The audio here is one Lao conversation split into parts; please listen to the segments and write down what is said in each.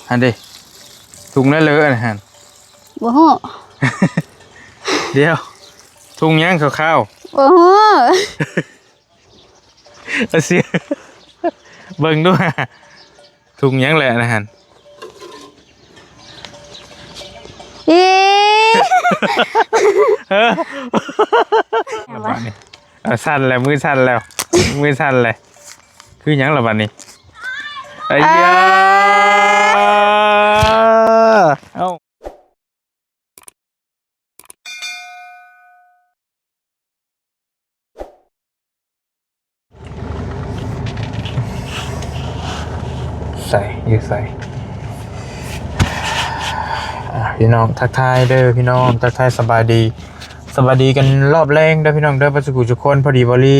ຫັ້ນເດ້ ທຸງນັ້ນເລີຍຫັ້ນ ບໍ່ຮູ້ ດຽວ ທຸງຫຍັງຂາວໆ ບໍ່ຮູ້ ເອົາເສຍ ເບິ່ງດູ ທຸງຫຍັງແຫຼະນະຫັ້ນ ອີ ເອີ ບາດນີ້ ເອົາ ສັ່ນແລ້ວ ມືສັ່ນແລ້ວ ມືສັ່ນແລ້ວ ຄືຫຍັງລະບາດນີ້ ໄອ້ຢາ ເອົ້າ ໃສ ຢູ່ໃສ ອ່າ ພີ່ນ້ອງ ທັກທາຍເດີພີ່ນ້ອງ ທັກທາຍສະບາຍດີ ສະບາຍດີກັນຮອບແລງເດີພີ່ນ້ອງເດີ ເບິດສູ່ຜູ້ສູ່ຄົນ. ພໍດີເບົາຫຼີ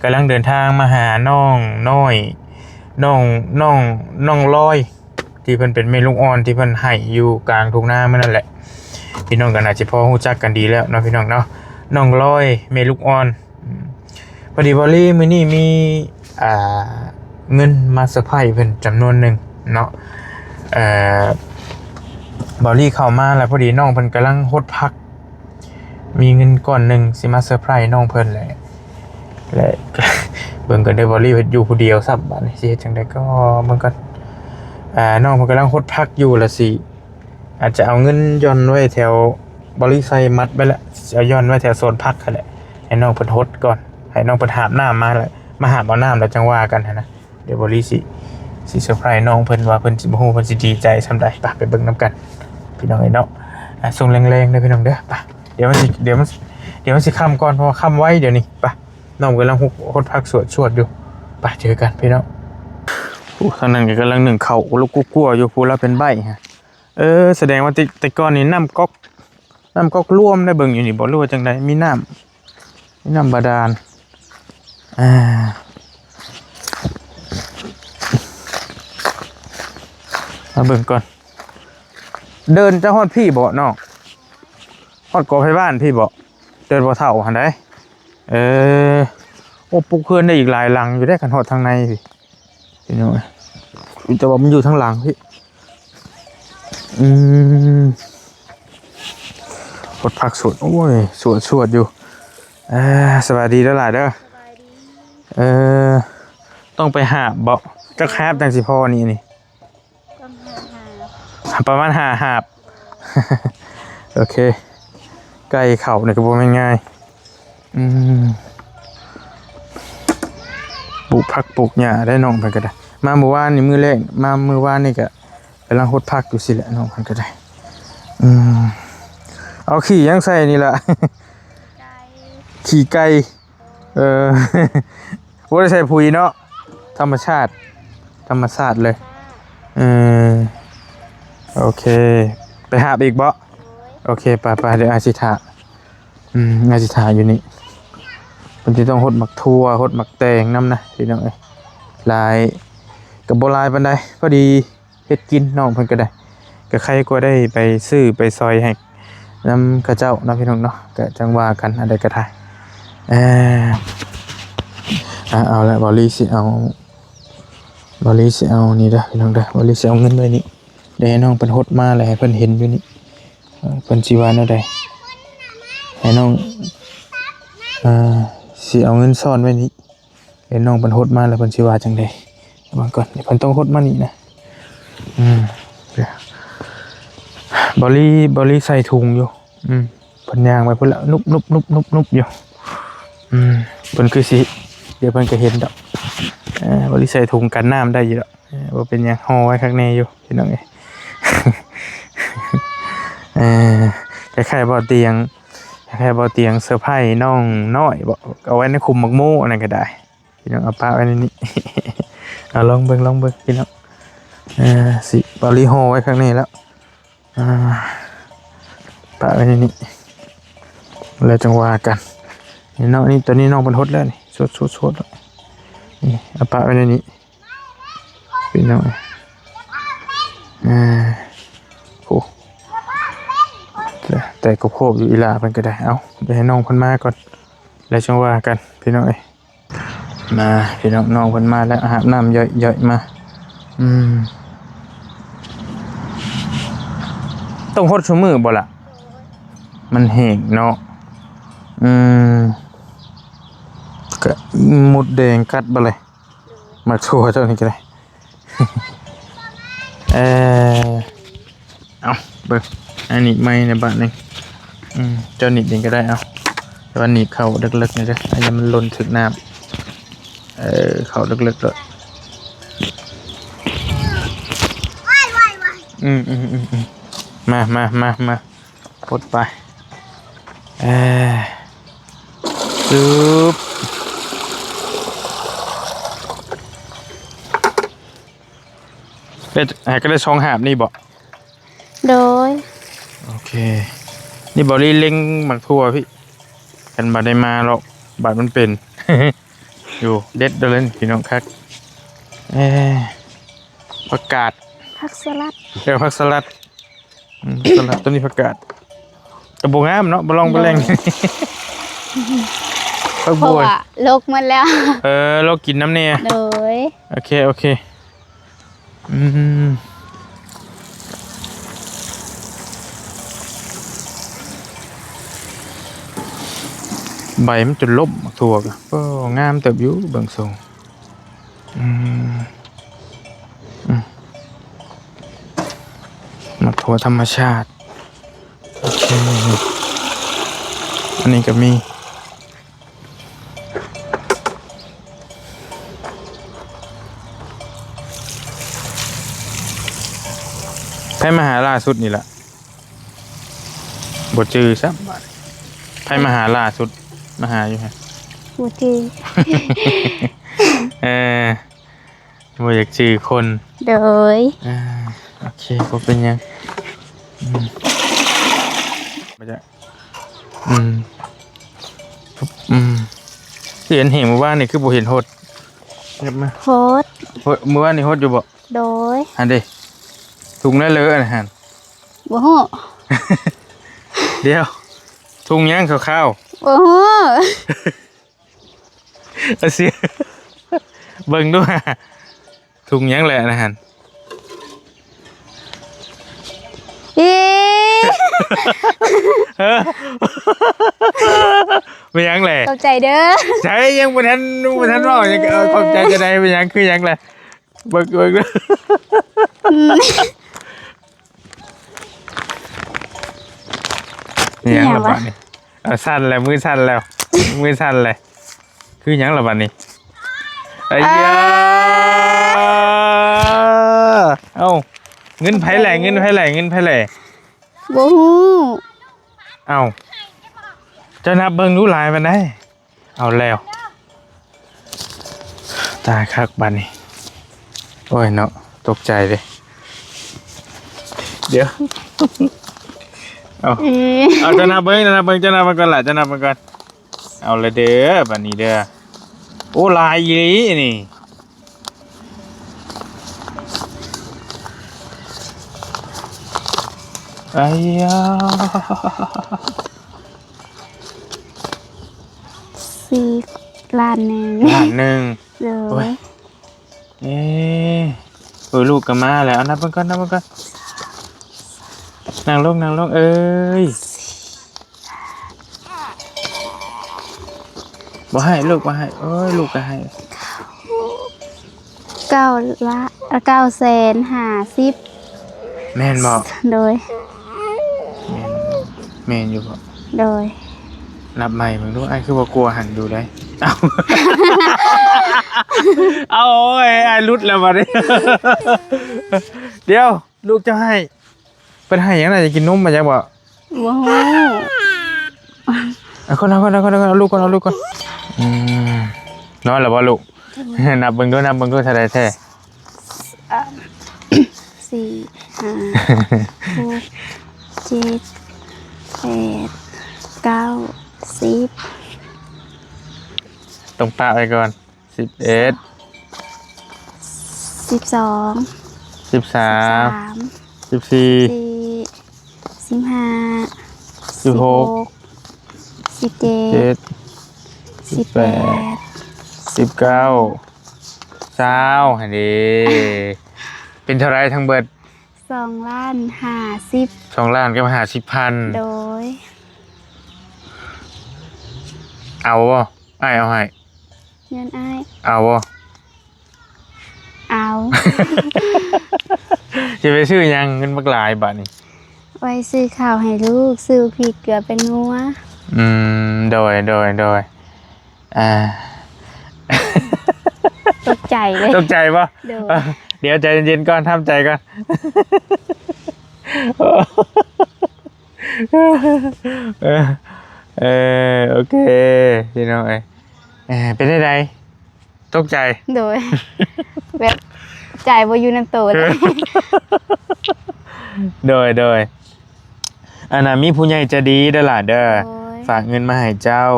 ກຳລັງເດີນທາງມາຫານ້ອງນ້ອຍ ນ້ອງ ນ້ອງ ນ້ອງລອຍ ທີ່ເພິ່ນເປັນແມ່ລູກອ່ອນ ທີ່ເພິ່ນໃຫ້ຢູ່ກາງທົ່ງນາມື້ນັ້ນແຫຼະ ພີ່ນ້ອງກໍໜ້າຈະພໍຮູ້ຈັກກັນດີແລ້ວເນາະ ພີ່ນ້ອງເນາະ ນ້ອງລອຍ ແມ່ລູກອ່ອນ. ອືມ ພໍດີເບົາຫຼີກມື້ນີ້ມີ ອ່າ ເງິນມາເຊີໄພຣສ໌ເພິ່ນຈຳນວນໜຶ່ງເນາະ ເອີ ເບົາຫຼີກເຂົ້າມາແລ້ວ ພໍດີນ້ອງເພິ່ນກຳລັງຫົດຜັກ ມີເງິນກ້ອນໜຶ່ງຊິມາເຊີໄພຣສ໌ນ້ອງເພິ່ນແຫຼະ ແລະ ເບິ່ງກັນເດີ ເບົາຫຼີກເຮັດຢູ່ຜູ້ດຽວຊ້ຳ ບາດນີ້ຊິເຮັດຈັ່ງໃດກໍ ເບິ່ງກ່ອນ ອ່າ ນ້ອງເພິ່ນກຳລັງຫົດຜັກຢູ່ລະຊິ ອາດຈະເອົາເງິນຢ່ອນໄວ້ແຖວ ເບົາຫຼີກໃສ່ມັດໄວ້ລະ ຊິເອົາຢ່ອນໄວ້ແຖວສວນຜັກຫັ້ນແຫຼະ ໃຫ້ນ້ອງເພິ່ນຫົດກ່ອນ ໃຫ້ນ້ອງເພິ່ນຫາບນ້ຳມາລະ ມາຫາບເອົານ້ຳລະຈັ່ງວ່າກັນຫັ້ນນະ. ດຽວເບົາຫຼີກຊິ ຊິເຊີໄພຣສ໌ນ້ອງເພິ່ນວ່າເພິ່ນຊິ ບໍ່ຮູ້ເພິ່ນຊິດີໃຈສ່ຳໃດ ໄປ ໄປເບິ່ງນຳກັນ ພີ່ນ້ອງເອີຍເນາະ. ອ່າ ຊ່ວງແລງໆເດີພີ່ນ້ອງເດີ ໄປ ດຽວມັນຊິ ດຽວມັນ ດຽວມັນຊິຄ່ຳກ່ອນ ເພາະວ່າຄ່ຳໄວດຽວນີ້ ໄປ ນ້ອງກຳລັງຫົດ ຫົດຜັກສວດ ສວດຢູ່ ໄປ ເຈີກັນພີ່ນ້ອງ. ໂອ້ ທາງນັ້ນກໍກຳລັງໜຶ້ງເຂົ້າ ລຸກກົວໆຢູ່ ຜູ້ລາວເປັນໃບ້ ເອີ ສະແດງວ່າແຕ່ ແຕ່ກ່ອນນີ້ນ້ຳກັອກ ນ້ຳກັອກລວມໄດ້ ເບິ່ງຢູ່ນີ້ບໍ່ ຫຼືວ່າຈັ່ງໃດ ມີນ້ຳ ມີນ້ຳບາດານ ອ່າ ມາເບິ່ງກ່ອນ ເດີນຈະຮອດພີ້ບໍ່ນ້ອງ ຮອດກໍໄພບ້ານພີ້ບໍ່ ເດີນບໍ່ເທົ່າຫັ້ນໃດ. ເອີ ໂອ້ ປຸກເຮືອນໄດ້ອີກຫຼາຍຫຼັງຢູ່ເດ້ ຄັນຮອດທາງໃນພີ້ ພີ່ນ້ອງເອີຍ ແຕ່ວ່າມັນຢູ່ທາງຫຼັງພີ້. ອືມ ຫົດຜັກສວດ ໂອ້ຍ ສວດ ສວດຢູ່. ອ່າ ສະບາຍດີເດີຫຼາຍເດີ ສະບາຍດີ. ເອີ ຕ້ອງໄປຫາບບໍ່ ຈັກຫາບຈັ່ງຊິພໍນີ້ ນີ້ ປະມານຫ້າຫາບ ປະມານຫ້າຫາບ ໂອເຄ ໄກ່ເຂົ້ານີ້ກໍບໍ່ແມ່ນງ່າຍ. ອືມ ປູກຜັກປູກຫຍ້າໄດ້ນ້ອງເພິ່ນກໍໄດ້ ມາມື້ວານນີ້ມື້ແລກ ມາມື້ວານນີ້ກໍກຳລັງຫົດຜັກຢູ່ຊີ້ແຫຼະ ນ້ອງເພິ່ນກໍໄດ້. ອືມ ເອົາຂີ້ຫຍັງໃສ່ນີ້ລະ ໄກ່ ຂີ້ໄກ່. ເອີ ບໍ່ໄດ້ໃສ່ປຸ໋ຍເນາະ ທຳມະຊາດ ທຳມະຊາດເລີຍ. ເອີ ໂອເຄ ໄປຫາບອີກບໍ່? ໂອເຄ ໄປໆ ດຽວອ້າຍຊິຖ້າ ອືມ ອ້າຍຊິຖ້າຢູ່ນີ້. ເພິ່ນຊິຕ້ອງຫົດໝາກຖົ່ວ ຫົດໝາກແຕງນຳນະ ພີ່ນ້ອງເອີຍ ຫຼາຍ ກໍບໍ່ຫຼາຍປານໃດ ພໍດີ ເຮັດກິນນ້ອງເພິ່ນກໍໄດ້ ກໍໃຄກວ່າໄດ້ໄປຊື້ໄປຊອຍໃຫ້ນຳເຂົາເຈົ້າເນາະ ພີ່ນ້ອງເນາະ ກໍຈັ່ງວ່າກັນ ອັນໃດກໍໄດ້. ເອີ ອ່າ ເອົາລະ ເບົາຫຼີຊິເອົາ ເບົາຫຼີຊິເອົານີ້ເດີ ພີ່ນ້ອງເດີ ເບົາຫຼີຊິເອົາເງິນໄວ້ນີ້ ດຽວໃຫ້ນ້ອງເພິ່ນຫົດມາ ແລ້ວໃຫ້ເພິ່ນເຫັນຢູ່ນີ້ ເອີ ເພິ່ນຊິວ່າແນວໃດ ໃຫ້ນ້ອງ ເອີ ຊິເອົາເງິນຊ້ອນໄວ້ນີ້. ດຽວນ້ອງເພິ່ນຫົດມາແລ້ວເພິ່ນຊິວ່າຈັ່ງໃດ ເບິ່ງກ່ອນ ດຽວເພິ່ນຕ້ອງຫົດມານີ້ນະ. ອືມ ເບົາຫຼີ ເບົາຫຼີໃສ່ຖົງຢູ່ ອືມ ເພິ່ນຍ່າງໄປພຸ້ນລະ ນຸບໆໆໆຢູ່. ອືມ ເພິ່ນຄືຊິ ດຽວເພິ່ນກໍເຫັນດອກ ເອີ ເບົາຫຼີໃສ່ຖົງກັນນ້ຳໄດ້ຢູ່ດອກ ເອີ ບໍ່ເປັນຫຍັງ ຫໍ່ໄວ້ຄັກແນ່ຢູ່ ພີ່ນ້ອງເອີຍ. ເອີ ຄ້າຍໆ ບໍ່ຕຽງ ແຄ່ບໍ່ຕຽງເຊີໄພຣສ໌ນ້ອງນ້ອຍບໍ ເອົາໄວ້ໃນຂຸມໝາກໂມ ອັນນັ້ນກໍໄດ້ ພີ່ນ້ອງ ເອົາປະໄວ້ໃນນີ້ ເອົາລອງເບິ່ງ ລອງເບິ່ງ ພີ່ນ້ອງ. ເອີ ຊິ ເບົາຫຼີຫໍ່ໄວ້ຂ້າງໃນແລ້ວ ອ່າ ປະໄວ້ໃນນີ້ ແລ້ວຈັ່ງວ່າກັນ. ນີ້ເນາະ ນີ້ ຕອນນີ້ນ້ອງເພິ່ນຫົດແລ້ວນີ້ ສົດໆໆ ແລ້ວນີ້ ເອົາປະໄວ້ໃນນີ້ ພີ່ນ້ອງ ອ່າ ໂອ້ ແຕ່ ແຕ່ກໍໂພບຢູ່ ອີ່ຫຼ້າເພິ່ນກໍໄດ້. ເອົາ ດຽວໃຫ້ນ້ອງເພິ່ນມາກ່ອນ ແລ້ວຈັ່ງວ່າກັນ ພີ່ນ້ອງເອີຍ. ມາ ພີ່ນ້ອງ ນ້ອງເພິ່ນມາແລ້ວ ອາບນ້ຳຢ່ອຍໆ ມາ. ອືມ ຕ້ອງຫົດຊຸມື້ບໍ່ລະ? ມັນແຫ້ງເນາະ. ອືມ ກະມົດແດງກັດບໍ່ເລີຍ. ໝາກຖົ່ວເຈົ້ານີ້ກໍໄດ້. ເອີ ເອົາ ເບິ່ງ ອັນນີ້ໃໝ່ໃນບາດນີ້. ອືມ ເຈົ້າໜີບເອງກໍໄດ້. ເອົາ ແຕ່ວ່າໜີບເຂົ້າເລິກໆ ນີ້ເດີ ຢ່າມັນຫຼົ່ນຖືກນ້ຳ. ເອີ ເຂົ້າເລິກໆ ໂລດ. ອືມໆ ມາໆໆໆ ປົດໄປ. ເອີ ຊຶບ ເຮັດໃຫ້ກໍໄດ້ສອງຫາບນີ້ບໍ? ໂດຍ ໂອເຄ. ນີ້ບໍລິເລັງໝາກຖົ່ວພີ້ ຄັນບໍ່ໄດ້ມາຫຼອກ ບາດມັນເປັນ ຢູ່ ເດັດເດີເລີຍພີ່ນ້ອງ. ຄັກ ເອີ ຜັກກາດ ຜັກສະຫຼັດ ເອີ ຜັກສະຫຼັດ. ອືມ ສະຫຼັດ ໂຕນີ້ຜັກກາດ ກໍບໍ່ງາມເນາະ ບໍ່ລອງບໍ່ແລງ. ໂດຍ ຜັກບົວ ເພາະວ່າລົກໝົດແລ້ວ. ເອີ ລົກກິນນຳແດ່. ໂດຍ ໂອເຄ ໂອເຄ. ອືມ ໃບມັນຈົນລົ້ມ ໝາກຖົ່ວກໍ ໂອ້ ງາມເຕີບຢູ່ ເບິ່ງຊົງ. ອືມ ອືມ ໝາກຖົ່ວທຳມະຊາດ. ໂອເຄ ອັນນີ້ກໍມີ. ໃຜມາຫາລ່າສຸດນີ້ລະ? ບໍ່ຈື່ຊ້ຳ. ໃຜມາຫາລ່າສຸດ? ມາຫາຢູ່ໃສ? ບໍ່ຈື່. ເອີ ບໍ່ຢາກຈື່ຄົນ. ໂດຍ ອ່າ ໂອເຄ ບໍ່ເປັນຫຍັງ. ອືມ ບໍ່ຈະ ອືມ ອືມ ຄືເຫັນແຫ້ງມື້ວານນີ້ ຄືບໍ່ເຫັນຫົດ? ຫຍັບມາ. ຫົດ ຫົດ ມື້ວານນີ້ຫົດຢູ່ບໍ່? ໂດຍ ຫັ້ນເດ້ ທຸງນັ້ນເລີອັນຫັ້ນ. ບໍ່ຮູ້ ດຽວ ທຸງຫຍັງຂາວໆ? ບໍ່ຮູ້. ເອົາເສຍ ເບິ່ງດູ ທຸງຫຍັງແຫຼະນະຫັ້ນ? ອີ ເອີ ແມ່ນຫຍັງແຫຼະ? ຂອບໃຈເດີ. ໃສ ຍັງບໍ່ທັນ ຍັງບໍ່ທັນເວົ້າຫຍັງ. ເອີ ຂອບໃຈຈັ່ງໃດ? ແມ່ນຫຍັງ? ຄືຫຍັງແຫຼະ? ເບິ່ງ ເບິ່ງ ອືມ ອີ່ຫຍັງລະບາດນີ້? ເອົາ ສັ່ນແລ້ວ ມືສັ່ນແລ້ວ ມືສັ່ນແລ້ວ. ຄືຫຍັງລະບາດນີ້? ໄອ້ຢາ ເອົ້າ ເງິນໃຜແຫຼະ? ເງິນໃຜແຫຼະ? ເງິນໃຜແຫຼະ? ບໍ່ຮູ້. ເອົ້າ ເຈົ້ານັບເບິ່ງດູ ຫຼາຍປານໃດ? ເອົາແລ້ວ ຕາຍຄັກບາດນີ້. ໂອ້ຍເນາະ ຕົກໃຈເດ້. ດຽວ ເອົາ ເອີ ເອົາ ເຈົ້ານັບເບິ່ງ ເຈົ້ານັບເບິ່ງ ເຈົ້ານັບເບິ່ງກ່ອນລະ ເຈົ້ານັບເບິ່ງກ່ອນ. ເອົາລະເດີ ບາດນີ້ເດີ. ໂອ້ ຫຼາຍອີ່ຫຼີນີ້. ໄອ້ຢາ ສີ່ ລ້ານໜຶ່ງ. ລ້ານໜຶ່ງ. ໂດຍ. ໂອ້ຍ ເອີ ໂອ້ຍ ລູກກໍມາແລ້ວ. ເອົາ ນັບເບິ່ງກ່ອນ ນັບເບິ່ງກ່ອນ. ນັ່ງລົງ ນັ່ງລົງ ເອີຍ. ບໍ່ໃຫ້ລູກ ບໍ່ໃຫ້. ໂອ້ຍ ລູກກໍໃຫ້. ເກົ້າລະ ເກົ້າແສນຫ້າສິບ. ແມ່ນບໍ່? ໂດຍ. ແມ່ນ ແມ່ນຢູ່ບໍ່? ໂດຍ. ນັບໃໝ່ເບິ່ງດູ ອ້າຍຄືບໍ່ກົວຫັ້ນຢູ່ໃດ໋. ເອົາ ເອົາ ໂອ້ຍ ອ້າຍຫຼຸດແລ້ວບັດນີ້. ດຽວ ລູກເຈົ້າໃຫ້ ເພິ່ນໃຫ້ຫຍັງນະ? ຈະກິນນົມມາຈັກບໍ່? ບໍ່ຮູ້. ເອົາກ່ອນ ເອົາກ່ອນ ເອົາກ່ອນ ເອົາລູກກ່ອນ ເອົາລູກກ່ອນ. ອືມ ນອນແລ້ວບໍ່ລູກ? ນັບເບິ່ງດູ ນັບເບິ່ງດູ ເທົ່າໃດແທ້? ສາມ ສີ່ ຫ້າ ຫົກ ເຈັດ ແປດ ເກົ້າ ສິບ. ຕ້ອງປະໄວ້ກ່ອນ. ສິບເອັດ ສິບສອງ ສິບສາມ ສິບສີ່ ສິບຫ້າ ສິບຫົກ ສິບເຈັດ ສິບແປດ ສິບເກົ້າ ຊາວ ຫັ້ນເດ. ເປັນເທົ່າໃດທັງເບິດ? ສອງລ້ານຫ້າສິບ ສອງລ້ານກັບຫ້າສິບພັນ ໂດຍ ເອົາບໍ່? ອ້າຍເອົາໃຫ້ ເງິນອ້າຍ ເອົາບໍ່? ເອົາ ຊິໄປຊື້ຫຍັງ ເງິນບັກຫຼາຍບາດນີ້? ໄວ້ຊື້ເຂົ້າໃຫ້ລູກ ຊື້ພິກເກືອໄປນົວ. ອືມ ໂດຍ ໂດຍ ໂດຍ ອ່າ ຕົກໃຈເລີຍ ຕົກໃຈບໍ່? ໂດຍ ດຽວໃຈເຢັນໆກ່ອນ ທຳໃຈກ່ອນ ເອີ ເອີ ໂອເຄ ພີ່ນ້ອງເອີຍ ເອີ ເປັນຈັ່ງໃດ? ຕົກໃຈ ໂດຍ ແບບໃຈບໍ່ຢູ່ນຳໂຕເລີຍ ໂດຍ ໂດຍ ອັນນ່າ ມີຜູ້ໃຫຍ່ໃຈດີເດີຫຼ້າເດີ ໂດຍ ຝາກເງິນມາໃຫ້ເຈົ້າ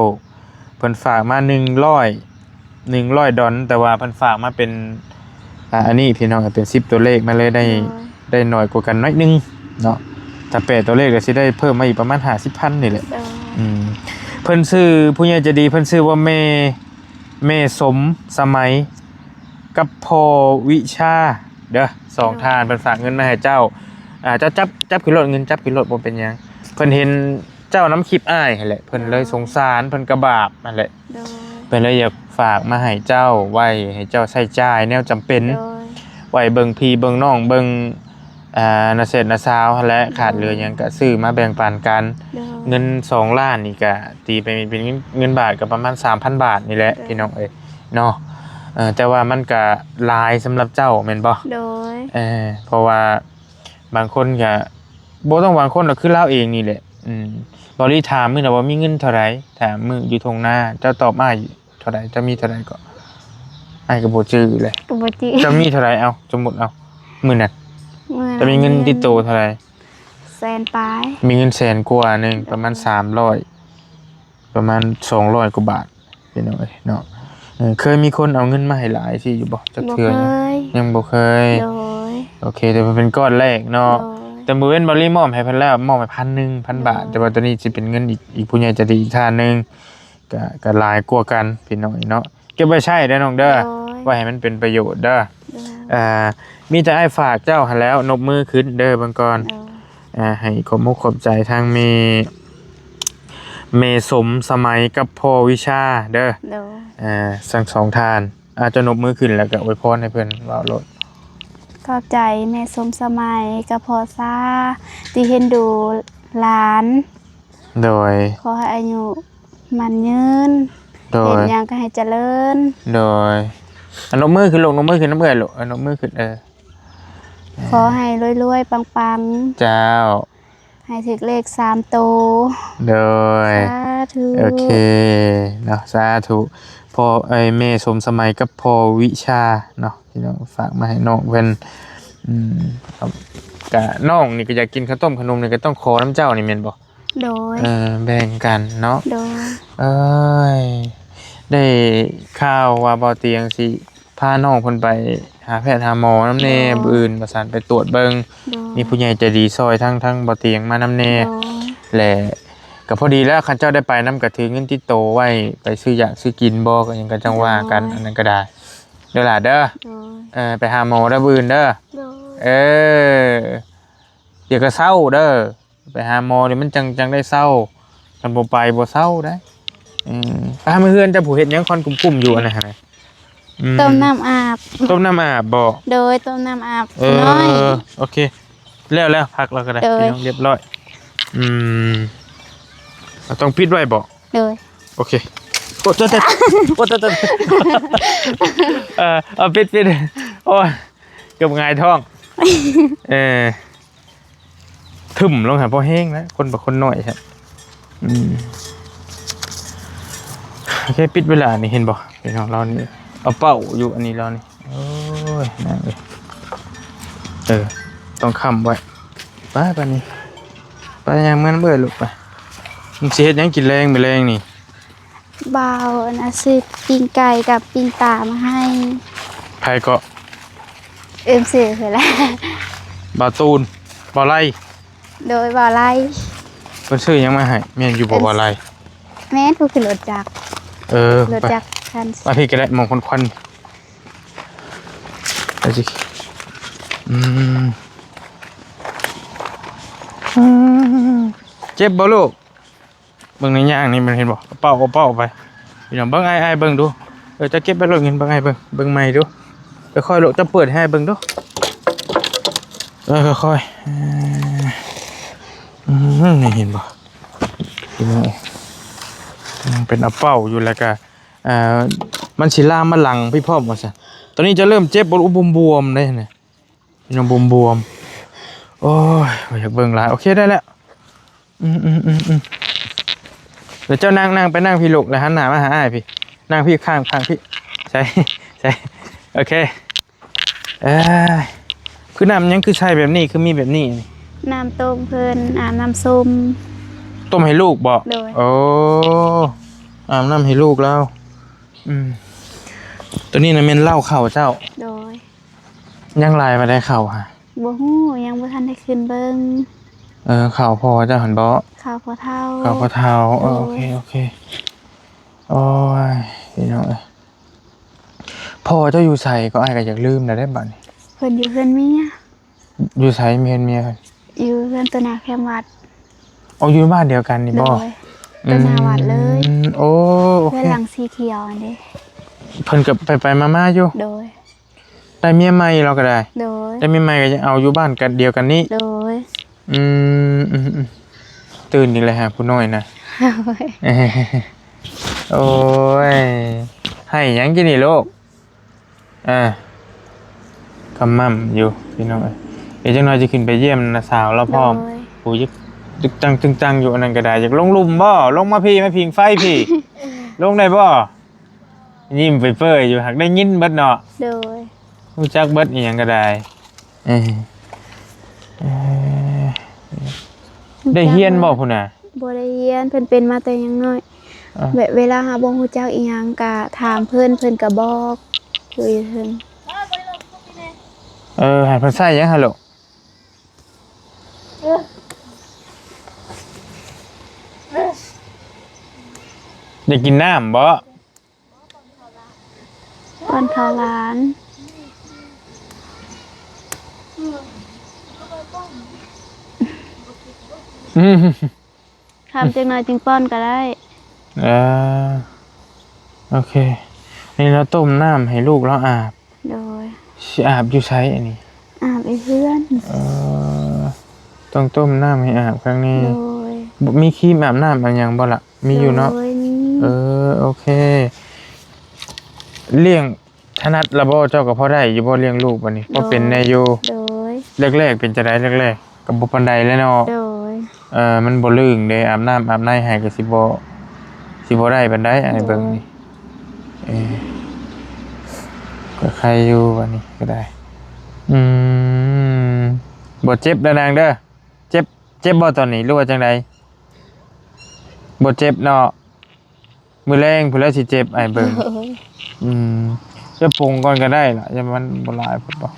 ເພິ່ນຝາກມາໜຶ່ງຮ້ອຍ ໜຶ່ງຮ້ອຍດອນ ແຕ່ວ່າເພິ່ນຝາກມາເປັນ ອ່າ ອັນນີ້ພີ່ນ້ອງ ເປັນສິບຕົວເລກ ມັນເລີຍໄດ້ ໂດຍ ໄດ້ໜ້ອຍກວ່າກັນໜ້ອຍໜຶ່ງເນາະ ຖ້າແປດຕົວເລກກໍຊິໄດ້ເພີ່ມມາອີກປະມານຫ້າສິບພັນນີ້ແຫຼະ ໂດຍ ອືມ ເພິ່ນຊື່ ຜູ້ໃຫຍ່ໃຈດີເພິ່ນຊື່ວ່າແມ່ ແມ່ສົມສະໄໝ ກັບພໍ່ວິຊາເດີ ສອງ ໂດຍ ທ່ານເພິ່ນຝາກເງິນມາໃຫ້ເຈົ້າ ອ່າ ເຈົ້າຈັບ ຈັບຂຶ້ນໂລດ ເງິນຈັບຂຶ້ນໂລດ ບໍ່ເປັນຫຍັງ ເພິ່ນເຫັນເຈົ້ານຳຄລິບອ້າຍຫັ້ນແຫຼະ ເພິ່ນເລີຍ ໂດຍ ສົງສານ ເພິ່ນກະບາບຫັ້ນແຫຼະ ໂດຍ ເພິ່ນເລີຍຢາກຝາກມາໃຫ້ເຈົ້າ ໄວ້ໃຫ້ເຈົ້າໃຊ້ຈ່າຍແນວຈຳເປັນ ໂດຍ ໄວ້ເບິ່ງພີ່ເບິ່ງນ້ອງ ເບິ່ງ ອ່າ ນ້າແຊດນ້າຊາວຫັ້ນແຫຼະ ໂດຍ ຂາດເຫຼືອຫຍັງກະຊື້ມາແບ່ງປັນກັນ ໂດຍ ເງິນສອງລ້ານນີ້ກະ ຕີໄປເປັນເງິນ ເງິນບາດກໍປະມານສາມພັນບາດນີ້ແຫຼະ ໂດຍ ພີ່ນ້ອງເອີຍເນາະ ເອີ ແຕ່ວ່າມັນກະຫຼາຍສຳລັບເຈົ້າແມ່ນບໍ່? ໂດຍ ເອີ ເພາະວ່າບາງຄົນກະ ບໍ່ຕ້ອງບາງຄົນດອກ ຄືລາວເອງນີ້ແຫຼະ ອືມ ເບົາຫຼີຖາມມື້ນະວ່າມີເງິນເທົ່າໃດ? ຖາມມື້ຢູ່ທົ່ງນາ ເຈົ້າຕອບອ້າຍເທົ່າໃດ? ເຈົ້າມີເທົ່າໃດເກາະ? ອ້າຍກໍບໍ່ຈື່ແຫຼະ ກໍບໍ່ຈື່ ເຈົ້າມີເທົ່າໃດ? ເອົາ ສົມມຸດເອົາ ມື້ນັ້ນ ເຈົ້າມີເງິນຕິດໂຕເທົ່າໃດ? ແສນປາຍ ມີເງິນແສນກວ່າໜຶ່ງ ປະມານສາມຮ້ອຍ ປະມານສອງຮ້ອຍກວ່າບາດ ພີ່ນ້ອງເອີຍເນາະ ເອີ ເຄີຍມີຄົນເອົາເງິນມາໃຫ້ຫຼາຍຊີ້ຢູ່ບໍ່? ຈັກເທື່ອ ບໍ່ເຄີຍ ຍັງບໍ່ເຄີຍ ໂດຍ ໂອເຄ ແຕ່ວ່າເປັນກ້ອນແລກເນາະ ໂດຍ ແຕ່ມື້ເວັ້ນເບົາຫຼີມອບໃຫ້ເພິ່ນແລ້ວ ມອບໃຫ້ພັນໜຶ່ງ ພັນບາດ ໂດຍ ແຕ່ວ່າໂຕນີ້ຊິເປັນເງິນອີກ ອີກຜູ້ໃຫຍ່ໃຈດີອີກທ່ານໜຶ່ງ ກະ ກະຫຼາຍກວ່າກັນພີ່ນ້ອງເນາະ ເກັບໄວ້ໃຊ້ເດີນ້ອງເດີ ໂດຍ ໄວ້ໃຫ້ມັນເປັນປະໂຫຍດເດີ ໂດຍ ອ່າ ມີແຕ່ອ້າຍຝາກເຈົ້າຫັ້ນແຫຼ້ວ ນົບມືຂຶ້ນເດີເບິ່ງກ່ອນ ໂດຍ ອ່າ ໃຫ້ຂອບມຸກຂອບໃຈທາງແມ່ ແມ່ສົມສະໄໝກັບພໍ່ວິຊາເດີ ໂດຍ ອ່າ ທັງສອງທ່ານ ອາ ເຈົ້ານົບມືຂຶ້ນແລ້ວກໍອວຍພອນໃຫ້ເພິ່ນ ເວົ້າໂລດ ຂອບໃຈແມ່ສົມສະໄໝກັບພໍ່ຊາ ທີ່ເອັນດູຫຼານ ໂດຍ ຂໍໃຫ້ອາຍຸໝັ້ນຍືນ ໂດຍ ເຮັດຫຍັງກໍໃຫ້ຈະເລີນ ໂດຍ ອາ ນົບມືຂຶ້ນລູກ ນົບມືຂຶ້ນນຳເອື້ອຍລູກ ເອີ ນົບມືຂຶ້ນ ເອີ ຂໍໃຫ້ລວຍໆ ປັງໆ ເຈົ້າ ໃຫ້ຖືກເລກສາມໂຕ ໂດຍ ສາທຸ ໂອເຄເນາະ ສາທຸ ພໍ່ ເອີຍ ແມ່ສົມສະໄໝກັບພໍ່ວິຊາເນາະ ພີ່ນ້ອງ ຝາກມາໃຫ້ນ້ອງເພິ່ນ ອືມ ກະນ້ອງນີ້ກໍຢາກກິນເຂົ້າຕົ້ມຂະໜົມນີ້ ກໍຕ້ອງຂໍນຳເຈົ້ານີ້ແມ່ນບໍ່? ໂດຍ ເອີ ແບ່ງກັນເນາະ ໂດຍ ເອີຍ ໄດ້ຂ່າວວ່າບໍ່ຕຽງຊິ ພານ້ອງເພິ່ນໄປຫາແພດຫາໝໍນຳແດ່ ໂດຍ ມື້ອື່ນວ່າຊັ້ນ ໄປຕວດເບິ່ງ ໂດຍ ມີຜູ້ໃຫຍ່ໃຈດີຊ່ອຍ ທັງ ທັງບໍ່ຕຽງມານຳແດ່ ໂດຍ ແລະ ກໍພໍດີແລ້ວ ຄັນເຈົ້າໄດ້ໄປນຳ ກໍຖືເງິນຕິດໂຕໄວ້ ໄປຊື້ຢາກຊື້ກິນບໍ່ ກໍຫຍັງກໍຈັ່ງວ່າກັນ ໂດຍ ອັນນັ້ນກໍໄດ້ ເດີຫຼ້າເດີ ໂດຍ ເອີ ໄປຫາໝໍເດີ ມື້ອື່ນເດີ ໂດຍ ເອີ ດຽວກໍເຊົາເດີ. ໄປຫາໝໍນີ້ມັນຈັ່ງ ຈັ່ງໄດ້ເຊົາ ຄັນບໍ່ໄປບໍ່ເຊົາໄດ໋. ອືມ ໄປຫາມາເຮືອນເຈົ້າຜູ້ເຮັດຫຍັງຄວັນກຸ້ມໆຢູ່ອັນນັ້ນຫັ້ນນະ? ອືມ ຕົ້ມນ້ຳອາບ ຕົ້ມນ້ຳອາບບໍ່? ໂດຍ ຕົ້ມນ້ຳອາບ ເອີ ນ້ອຍ ໂອເຄ ແລ້ວ ແລ້ວ ພັກແລ້ວກໍໄດ້ ໂດຍ ພີ່ນ້ອງ ຮຽບຮ້ອຍ. ອືມ ເຮົາຕ້ອງປິດໄວ້ບໍ່? ໂດຍ ໂອເຄ ໂອ້ ໂຕ ໂຕ ໂອ້ ໂຕ ໂຕ ເອີ ເອົາ ປິດ ປິດ ໂອ້ຍ ເກືອບຫງາຍທ້ອງ ເອີ ທຶ້ມລົງຫາພໍແຮງນະ ຄົນບໍ່ຄົນນ້ອຍແທ້. ອືມ ໂອເຄ ປິດເວລານີ້ ເຫັນບໍ່ພີ່ນ້ອງ ລາວນີ້ເອົາເປົ້າຢູ່ອັນນີ້ ລາວນີ້. ໂອ້ຍ ນາງເອີຍ ເອີ ຕ້ອງຄ້ຳໄວ້. ໄປ ໄປນີ້ ໄປ ຍ່າງເມືອນຳເອື້ອຍລູກ ໄປ. ມຶງຊິເຮັດຫຍັງກິນແລງ ມື້ແລງນີ້? ບ່າວອັນອາຊີບປີ້ງໄກ່ກັບປີ້ງປາມາໃຫ້. ໃຜເກາະ? ເອີ້ນຊື່ເພິ່ນແຫຼະ ບ່າວຕູນ ບ່າວໄລ. ໂດຍ ບ່າວໄລ. ເພິ່ນຊື້ຫຍັງມາໃຫ້? ແມ່ນຢູ່ບໍ່ບ່າວໄລ? ແມ່ນ ຜູ້ຂີ່ລົດຈັກ. ເອີ ລົດຈັກຄັນ ມາພີ້ກໍໄດ້ ໝອງຄວັນໆ ໄປຊິ. ອືມ ເຈັບບໍ່ລູກ? ເບິ່ງໃນຍ່າງນີ້ ມັນເຫັນບໍ່? ກະເປົາ ກະເປົາໄປ. ພີ່ນ້ອງເບິ່ງ ອ້າຍ ອ້າຍເບິ່ງດູ. ເອີ ເຈົ້າເກັບໄວ້ໂລດເງິນ ເບິ່ງອ້າຍເບິ່ງ ເບິ່ງໃໝ່ດູ. ຄ່ອຍໆລູກ ເຈົ້າເປີດໃຫ້ອ້າຍເບິ່ງດູ. ເອີ ຄ່ອຍໆ. ເອີ ອືມ ນີ້ເຫັນບໍ່? ພີ່ນ້ອງເອີຍ ຍັງເປັນອາເປົາຢູ່ ແລ້ວກະ ເອີ ມັນຊິລາມມາຫຼັງພີ່ພ້ອມວ່າຊັ້ນ. ຕອນນີ້ຈະເລີ່ມເຈັບບໍ່? ອຸບວມໆເດ້ນະ. ພີ່ນ້ອງ ບວມໆ. ໂອ້ຍ ບໍ່ຢາກເບິ່ງຫຼາຍ. ໂອເຄ ໄດ້ແລ້ວ. ອືມໆໆໆ ແລ້ວເຈົ້ານັ່ງ ນັ່ງ ໄປນັ່ງພີ້ລູກ ແລ້ວຫັນໜ້າມາຫາອ້າຍພີ້. ນັ່ງພີ້ ຂ້າງ ຂ້າງພີ້. ໃສ່ ໃສ່. ໂອເຄ. ເອີ ຄືນ້ຳຫຍັງຄືໃສ່ແບບນີ້ ຄືມີແບບນີ້? ນ້ຳຕົ້ມເພິ່ນ ອາບນ້ຳຊົມ. ຕົ້ມໃຫ້ລູກບໍ? ໂດຍ. ໂອ້ ອາບນ້ຳໃຫ້ລູກລາວ. ອືມ ໂຕນີ້ນະແມ່ນເຫຼົ້າເຂົ້າເຈົ້າ? ໂດຍ. ຍັງຫຼາຍປານໃດເຂົ້າຫະ? ບໍ່ຮູ້ ຍັງບໍ່ທັນໄດ້ຂຶ້ນເບິ່ງ. ເອີ ເຂົ້າພໍ່ເຈົ້າຫັ້ນບໍ? ເຂົ້າພໍ່ເຖົ້າ. ເຂົ້າພໍ່ເຖົ້າ. ໂດຍ. ເອີ ໂອເຄ ໂອເຄ. ໂອ້ຍ ພີ່ນ້ອງເອີຍ ພໍ່ເຈົ້າຢູ່ໃສກໍ? ອ້າຍກໍຢາກລືມແລ້ວເດ້ບາດນີ້. ເພິ່ນຢູ່ເຮືອນເມຍ. ຢູ່ໃສເຮືອນເມຍເພິ່ນ? ຢູ່ເຮືອນໂຕໜ້າແຄມວັດ. ເອົາ ຢູ່ບ້ານດຽວກັນນີ້ບໍ? ໂດຍ. ໂຕໜ້າວັດເລີຍ. ອືມ ໂອ້ ໂອເຄ. ເຮືອນຫຼັງສີຂຽວຫັ້ນເດ້. ເພິ່ນກໍໄປໆມາໆຢູ່. ໂດຍ. ໄດ້ເມຍໃໝ່ແລ້ວກໍໄດ້. ໂດຍ. ໄດ້ເມຍໃໝ່ກໍຍັງເອົາຢູ່ບ້ານກັນ ດຽວກັນນີ້. ໂດຍ. ອືມ ອືມ ອືມ ຕື່ນອີກແລ້ວຫາຜູ້ນ້ອຍນະ. ໂອ້ຍ ໂອ້ຍ ໄຫ້ຫຍັງກິນນີ້ລູກ? ອ່າ ກຳໝ່ຳຢູ່ພີ່ນ້ອງເອີຍ. ດຽວຈັກໜ່ອຍຈະຂຶ້ນໄປຢ້ຽມນ້າສາວລາວພ້ອມ. ໂດຍ. ໂອ້ຍ ຕຶກຕັງຕຶງຕັງຢູ່ ອັນນັ້ນກໍໄດ້. ຢາກລົງລຸ່ມບໍ? ລົງມາພີ້ ມາຜິງໄຟພີ້. ລົງໄດ້ບໍ? ຍິ້ມເປີຍໆຢູ່ ຫາກໄດ້ຍິນເບິດເນາະ. ໂດຍ. ຮູ້ຈັກເບິດອີ່ຫຍັງກໍໄດ້. ເອີ ເອີ ໄດ້ຮຽນບໍ່ພຸ້ນນະ? ບໍ່ໄດ້ຮຽນ ເພິ່ນເປັນມາແຕ່ຍັງນ້ອຍ. ເອີ ແບບເວລາເຮົາບໍ່ຮູ້ຈັກອີ່ຫຍັງກະຖາມເພິ່ນ ເພິ່ນກະບອກຢູ່ເທິງ. ເອີ ໃຫ້ເພິ່ນໃຊ້ຫຍັງຫັ້ນລູກ? ຢາກກິນນ້ຳບໍ? ປ້ອນເຂົ້າຫຼານ. ອືມ ຄ່ຳຈັກໜ້ອຍຈຶ່ງປ້ອນກໍໄດ້. ເອີ ໂອເຄ. ນີ້ລາວຕົ້ມນ້ຳໃຫ້ລູກລາວອາບ. ໂດຍ. ຊິອາບຢູ່ໃສອັນນີ້? ອາບຢູ່ເຮືອນ. ເອີ ຕ້ອງຕົ້ມນ້ຳໃຫ້ອາບຄັ້ງນີ້. ໂດຍ. ມີຄຣີມອາບນ້ຳອາຫຍັງບໍ່ລະ? ມີຢູ່ເນາະ. ໂດຍ ມີ. ເອີ ໂອເຄ. ລ້ຽງຖະໜັດລະບໍ່? ເຈົ້າກໍພໍໄດ້ຢູ່ບໍ່ລ້ຽງລູກບັດນີ້? ໂດຍ. ພໍເປັນແດ່ຢູ່? ໂດຍ. ແລກໆເປັນຈັ່ງໃດ? ແລກໆກໍບໍ່ປານໃດແຫຼະເນາະ. ໂດຍ. ເອີ ມັນບໍ່ລື່ງເດ້ ອາບນ້ຳອາບໃນໃຫ້ກໍຊິບໍ່ ຊິບໍ່ໄດ້ປານໃດ ອ້າຍເບິ່ງນີ້. ໂດຍ. ເອີ ກໍໄຄຢູ່ບັດນີ້ກໍໄດ້. ອືມ ບໍ່ເຈັບເດີນາງເດີ. ເຈັບ ເຈັບບໍ່ຕອນນີ້ ຫຼືວ່າຈັ່ງໃດ? ບໍ່ເຈັບເນາະ. ມື້ແລງພຸ້ນແຫຼະຊິເຈັບ ອ້າຍເບິ່ງ. ໂດຍ. ອືມ ຈະປຸງກ່ອນກໍໄດ້ລະ ຢ່າມັນບໍ່ຫຼາຍໂພດບໍ?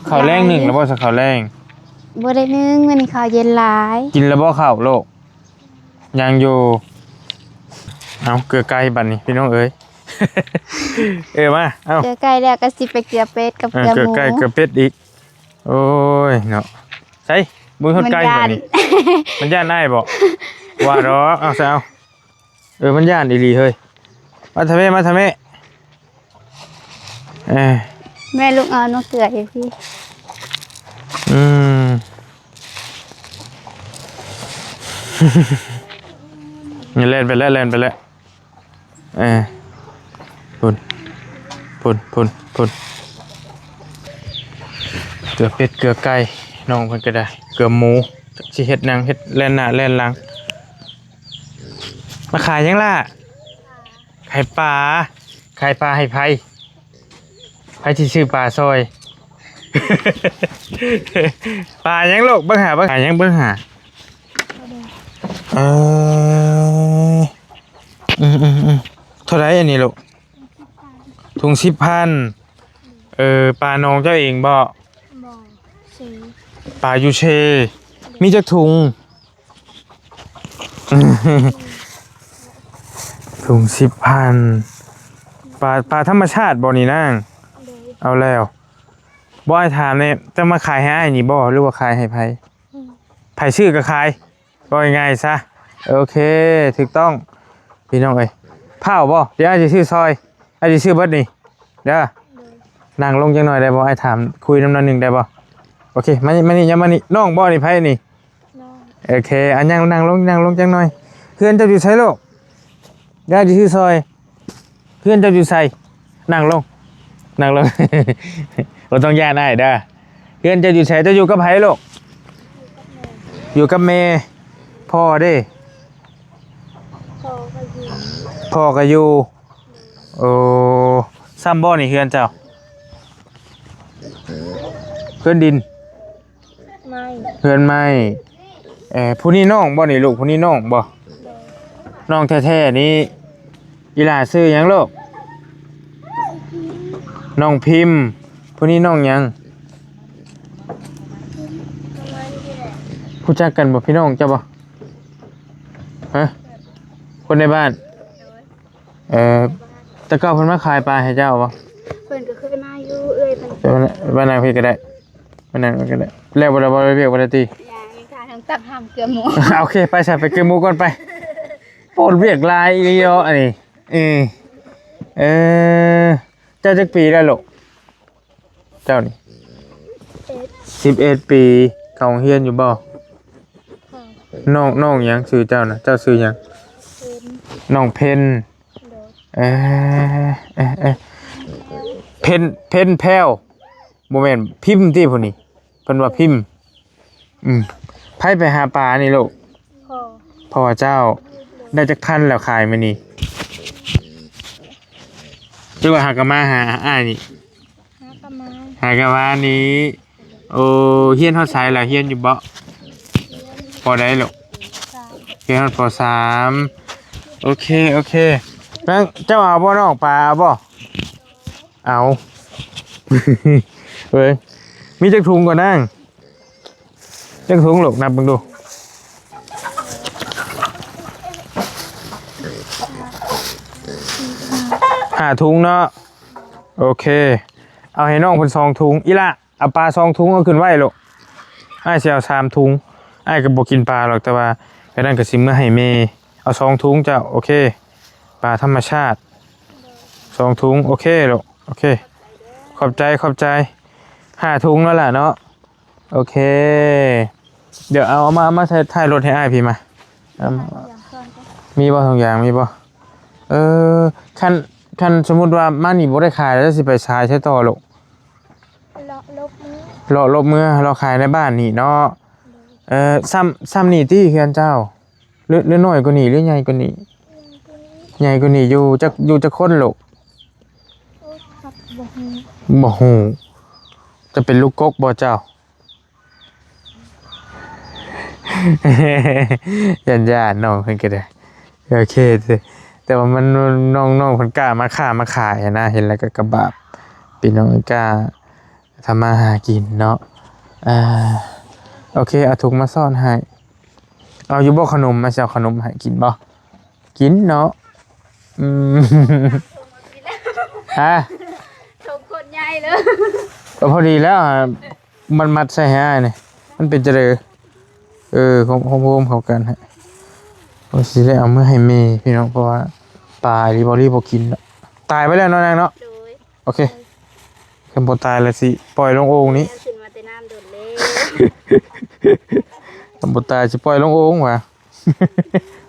ເຂົ້າແລງໜຶ້ງແລ້ວບໍ່? ສະເຂົ້າແລງ ບໍ່ໄດ້ໜຶ້ງ ມື້ນີ້ເຂົ້າເຢັນຫຼາຍ. ກິນແລ້ວບໍ່ເຂົ້າລູກ? ຍັງຢູ່. ເອົາ ເກືອໄກ່ບັດນີ້ພີ່ນ້ອງເອີຍ. ເອີ ມາ ເອົາ ເກືອໄກ່ແລ້ວກໍຊິໄປເກືອເປັດກັບ ເອີ ເກືອໝູ ເກືອໄກ່ເກືອເປັດອີກ. ໂອ້ຍເນາະ ໃສ ບໍ່ມີຮອດໄກ່ບັດນີ້. ມັນຢ້ານ ມັນຢ້ານອ້າຍບໍ? ວ່າດອກ ເອົາຊະເອົາ. ເອີ ມັນຢ້ານອີ່ຫຼີເຮີ້ຍ. ມາທະແມ່ ມາທະແມ່. ເອີ ແມ່ລູກເອົານົກເກືອຢູ່ພີ້. ອືມ ນີ້ແລ່ນໄປແລ້ວ ແລ່ນໄປແລ້ວ. ເອີ ພຸ້ນ ພຸ້ນ ພຸ້ນ ພຸ້ນ. ເກືອເປັດເກືອໄກ່ ນ້ອງເພິ່ນກໍໄດ້ ເກືອໝູ. ຈັກຊິເຮັດຫຍັງ ເຮັດແລ່ນໜ້າແລ່ນຫຼັງ. ມາຂາຍຫຍັງລະ? ຂາຍປາ. ຂາຍປາໃຫ້ໃຜ? ໃຜຊິຊື້ປາຊ່ອຍ? ປາຫຍັງລູກ? ເບິ່ງຫາ ເບິ່ງຫາຫຍັງ? ເບິ່ງຫາ ເອີ ອືມໆໆ ເທົ່າໃດອັນນີ້ລູກ? ຖົງສິບພັນ. ເອີ ປາໜອງເຈົ້າເອງບໍ? ບໍ່ ເຊ ປາຢູ່ເຊ. ມີຈັກຖົງ? ຖົງສິບພັນ. ປາ ປາທຳມະຊາດບໍນີ້ນາງ? ໂດຍ. ເອົາແລ້ວ. ບໍ່ ອ້າຍຖາມແດ່ ເຈົ້າມາຂາຍໃຫ້ອ້າຍນີ້ບໍ ຫຼືວ່າຂາຍໃຫ້ໃຜ? ອືມ ໃຜຊື້ກໍຂາຍ. ວ່າງ່າຍໆຊະ. ໂອເຄ ຖືກຕ້ອງ ພີ່ນ້ອງເອີຍ. ພ້າວບໍ່? ດຽວອ້າຍຊິຊື້ຊ່ອຍ ອ້າຍຊິຊື້ເບິດນີ້ເດີ. ນັ່ງລົງຈັກໜ່ອຍໄດ້ບໍ່? ອ້າຍຖາມຄຸຍນຳໜ້ອຍໜຶ່ງໄດ້ບໍ່? ໂອເຄ ມານີ້ ມານີ້ ຢ່າມານີ້. ນ້ອງບໍ່ນີ້? ໃຜນີ້? ນ້ອງ. ໂອເຄ ອ່ະ ນັ່ງ ນັ່ງລົງ ນັ່ງລົງຈັກໜ່ອຍ. ເຮືອນເຈົ້າຢູ່ໃສລູກ? ດຽວອ້າຍຊິຊື້ຊ່ອຍ. ເຮືອນເຈົ້າຢູ່ໃສ? ນັ່ງລົງ ນັ່ງລົງ ບໍ່ຕ້ອງຢ້ານອ້າຍເດີ. ເຮືອນເຈົ້າຢູ່ໃສ? ເຈົ້າຢູ່ກັບໃຜລູກ? ຢູ່ກັບແມ່. ພໍ່ເດ້? ພໍ່ກໍຢູ່. ພໍ່ກໍຢູ່. ໂອ້ ຊ້ຳບໍ່ນີ້ເຮືອນເຈົ້າ? ເຮືອນດິນ. ໄມ້. ເຮືອນໄມ້. ເອີ ຜູ້ນີ້ນ້ອງບໍ່ນີ້ລູກ? ຜູ້ນີ້ນ້ອງບໍ່? ໂດຍ. ນ້ອງແທ້ໆນີ້ ອີຫຼ້າຊື່ຫຍັງລູກ? ນ້ອງພິມ. ຜູ້ນີ້ນ້ອງຫຍັງ? ຮູ້ຈັກກັນບໍ່ ພີ່ນ້ອງເຈົ້າບໍ່? ຮະ? ຄົນໃນບ້ານ? ໂດຍ. ເອີ ແຕ່ເກົ່າເພິ່ນມາຂາຍປາໃຫ້ເຈົ້າບໍ່? ເພິ່ນກໍເຄີຍມາຢູ່ ເອື້ອຍເພິ່ນ. ເອີ ມາ ມານັ່ງພີ້ກໍໄດ້ ມານັ່ງພີ້ກໍໄດ້. ແລ້ວບໍ່ໄດ້ ບໍ່ໄດ້ວຽກບໍ່ໄດ້ຕິ? ຍັງ ຍັງຖ້າທາງຕັກຫ້າມເກືອໝູ. ໂອເຄ ໄປຊະ ໄປເກືອໝູກ່ອນໄປ. ໂພດວຽກຫຼາຍອີ່ຫຼີເນາະອັນນີ້. ເອີ ເອີ ເຈົ້າຈັກປີແລ້ວລູກ? ເຈົ້ານີ້ ສິບເອັດ ສິບເອັດປີ. ເຂົ້າໂຮງຮຽນຢູ່ບໍ່? ເຂົ້າ. ນ້ອງ ນ້ອງຫຍັງຊື່ເຈົ້ານະ? ເຈົ້າຊື່ຫຍັງ? ເພັນ. ນ້ອງເພັນ. ໂດຍ. ເອີ ເອີ ເອີ ເພັນ ເພັນແພ້ວ. ບໍ່ແມ່ນພິມຕິຜູ້ນີ້? ເພິ່ນວ່າພິມ. ອືມ ໃຜໄປຫາປານີ້ລູກ? ພໍ່. ພໍ່ເຈົ້າ. ໄດ້ຈັກພັນແລ້ວຂາຍມື້ນີ້? ຫຼືວ່າຫາກະມາຫາອ້າຍນີ້? ຫາກະມາ. ຫາກະມານີ້. ໂອ້ ຮຽນຮອດໃສລະ? ຮຽນຢູ່ບໍ່? ປ.ໃດລູກ? ສາມ. ຮຽນຮອດ ປ.ສາມ. ໂອເຄ ໂອເຄ. ນາງ ເຈົ້າເອົາບໍ່ນ້ອງ? ປາເອົາບໍ່? ເອົາ. ເບິ່ງ ມີຈັກຖົງກ່ອນນາງ? ຈັກຖົງລູກ? ນັບເບິ່ງດູ. ຫ້າຖົງເນາະ. ໂອເຄ ເອົາໃຫ້ນ້ອງເພິ່ນສອງຖົງ. ອີ່ຫຼ້າ ເອົາປາສອງຖົງເອົາຂຶ້ນໄວ້ລູກ. ອ້າຍຊິເອົາສາມຖົງ. ອ້າຍກໍບໍ່ກິນປາດອກ ແຕ່ວ່າອັນນັ້ນກໍຊິເມືອໃຫ້ແມ່. ເອົາສອງຖົງເຈົ້າ. ໂອເຄ ປາທຳມະຊາດສອງຖົງ. ໂອເຄລູກ ໂອເຄ ຂອບໃຈ ຂອບໃຈ. ຫ້າຖົງແລ້ວລະເນາະ. ໂອເຄ ດຽວເອົາ ເອົາມາ ເອົາມາໃສ່ທ້າຍລົດໃຫ້ອ້າຍພີ້ມາ. ເອົາ ມີບໍ່? ຖົງຢາງມີບໍ່? ເອີ ຄັນ ຄັນສົມມຸດວ່າມານີ້ບໍ່ໄດ້ຂາຍແລ້ວ ຊິໄປຂາຍໃສຕໍ່ລູກ? ເລາະຫຼົບເມືອ ເລາະຫຼົບເມືອ ເລາະຂາຍໃນບ້ານນີ້ເນາະ. ໂດຍ. ເອີ ຊ່ຳ ຊ່ຳນີ້ຕິເຮືອນເຈົ້າ? ຫຼື ຫຼືນ້ອຍກວ່ານີ້ ຫຼືໃຫຍ່ກວ່ານີ້? ໃຫຍ່ກວ່ານີ້. ຢູ່ຈັກ ຢູ່ຈັກຄົນລູກ? ໂອ້ຍ ບໍ່ຮູ້ ບໍ່ຮູ້. ຈະເປັນລູກກົກບໍ່ເຈົ້າ? ຢ້ານໆ ນ້ອງເພິ່ນກໍໄດ້. ໂອເຄ ແຕ່ວ່າມັນ ນ້ອງ ນ້ອງເພິ່ນກ້າມາຄ້າມາຂາຍຫັ້ນນະ ເຫັນແລ້ວກໍກະບາບ ພີ່ນ້ອງ ກ້າທຳມາຫາກິນເນາະ. ເອີ ໂອເຄ ເອົາຖົງມາຊ້ອນໃຫ້. ເອົາຢູ່ບໍ່ຂະໜົມ? ມາຊິເອົາຂະໜົມໃຫ້ກິນບໍ່? ກິນເນາະ. ອືມ ຮະ? ຖົງໂຄດໃຫຍ່ເລີຍ. ກໍພໍດີແລ້ວ ມັດໆໃສ່ໃຫ້ອ້າຍນີ້ ມັນເປັນຈັ່ງໃດ? ເອີ ໂຮມໆເຂົ້າກັນໃຫ້. ວ່າຊິໄດ້ເອົາເມືອໃຫ້ແມ່ພີ່ນ້ອງ ເພາະວ່າປາອີ່ຫຼີບໍ່ ລີບໍ່ກິນເນາະ. ຕາຍໄປແລ້ວເນາະນາງເນາະ? ໂດຍ. ໂອເຄ ຄັນບໍ່ຕາຍລະຊິປ່ອຍລົງໂອ່ງນີ້. ແມ່ນ ຂຶ້ນມາແຕ່ນ້ຳດົນແລ້ວ. ຄັນບໍ່ຕາຍຊິປ່ອຍລົງໂອ່ງຫວາ?